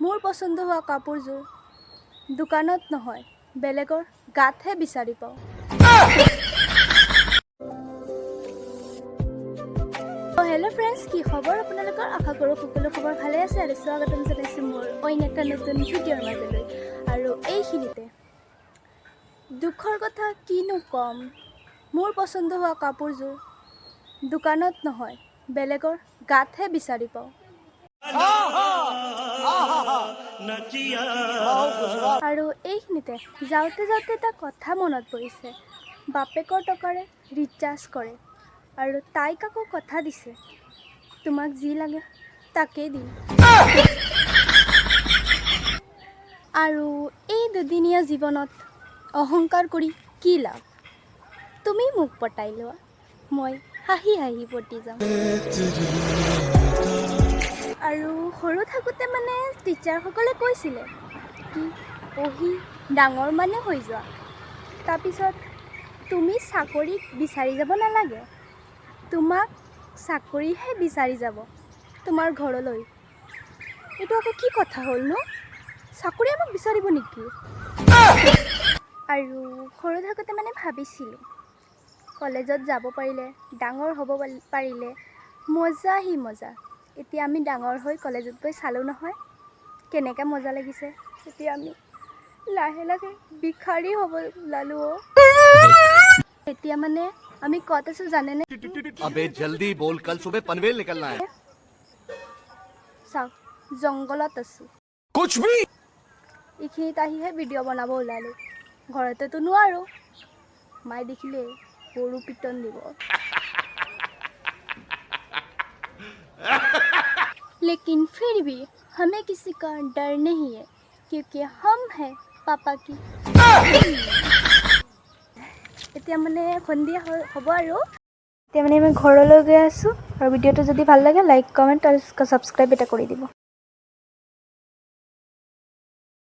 মোৰ পচন্দ হোৱা কাপোৰযোৰ দোকানত নহয়, বেলেগৰ গাতহে বিচাৰি পাওঁ। হেল্ল' ফ্ৰেণ্ডছ, কি খবৰ আপোনালোকৰ? আশা কৰোঁ সকলো খবৰ ভালে আছে আৰু স্বাগতম জনাইছোঁ মোৰ অইন এটা নতুন ভিডিঅ'ৰ মাজলৈ। আৰু এইখিনিতে দুখৰ কথা কিনো ক'ম, মোৰ পচন্দ হোৱা কাপোৰযোৰ দোকানত নহয়, বেলেগৰ গাতহে বিচাৰি পাওঁ। আৰু এইখিনিতে যাওঁতে যাওঁতে এটা কথা মনত পৰিছে। বাপেকৰ টকাৰে ৰিচাৰ্জ কৰে আৰু তাইক আকৌ কথা দিছে, তোমাক যি লাগে তাকেই দিম। আৰু এই দুদিনীয়া জীৱনত অহংকাৰ কৰি কি লাভ? তুমি মোক পটাই লোৱা, মই হাঁহি হাঁহি পটি যাম। আৰু সৰু থাকোঁতে মানে টিচাৰসকলে কৈছিলে কি পঢ়ি ডাঙৰ মানে হৈ যোৱা, তাৰপিছত তুমি চাকৰি বিচাৰি যাব নালাগে, তোমাক চাকৰিহে বিচাৰি যাব তোমাৰ ঘৰলৈ। এইটো আকৌ কি কথা হ'ল নো? চাকৰি আমাক বিচাৰিব নেকি? আৰু সৰু থাকোঁতে মানে ভাবিছিলোঁ, কলেজত যাব পাৰিলে, ডাঙৰ হ'ব পাৰিলে মজা হি মজা। এতিয়া আমি ডাঙৰ হৈ কলেজত গৈ চালোঁ নহয়, কেনেকৈ মজা লাগিছে। এতিয়া আমি লাহে লাহে ভিখাৰী হ'ব ওলালোঁ অ'। এতিয়া মানে আমি ক'ত আছোঁ জানেনে? अबे जल्दी बोल, कल सुबह पनवेल निकलना है। চাওক, জংঘলত আছোঁ। कुछ भी। এইখিনিত আহিহে ভিডিঅ' বনাব ওলালোঁ, ঘৰতেতো নোৱাৰোঁ, মায়ে দেখিলে গৰু পিটন দিব। लेकिन फिर भी हमें किसी का डर नहीं है, क्योंकि हम हैं पापा की। এতিয়া মানে সন্ধিয়া হ'ব আৰু এতিয়া মানে আমি ঘৰলৈ গৈ আছোঁ। আৰু ভিডিঅ'টো যদি ভাল লাগে, লাইক, কমেণ্ট আৰু ছাবস্ক্ৰাইব এটা কৰি দিব।